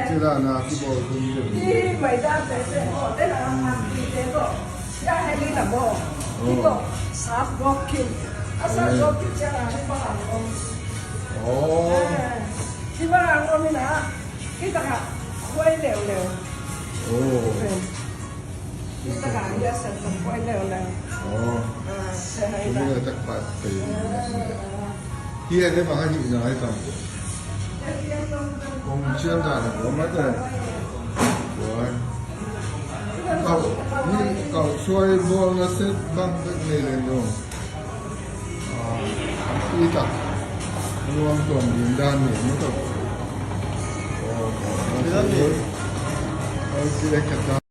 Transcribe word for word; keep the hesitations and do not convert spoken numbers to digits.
Ci dan a kibawl hun ding. Ya heli na bo. Oh. Kito, sap gok kin. Asa gok kin siya na, hibang ang om. Oh. Eh, hibang ang om ina. Kita ka, kuai leu leu. Oh. Kita ka, ya sa kuai leu leu. Oh. Ah, sa hai na. Kumi na tak pat. Hi a, le bang a hih na hi tam. Kong cian dan a kong mate. Kau, ni kau suai bawl na set bang bek nei leng dong. Ah, i tak. Nuam tuam ding dan ni, mu tak. Oh, dan ni. Kau ci lek kat dan.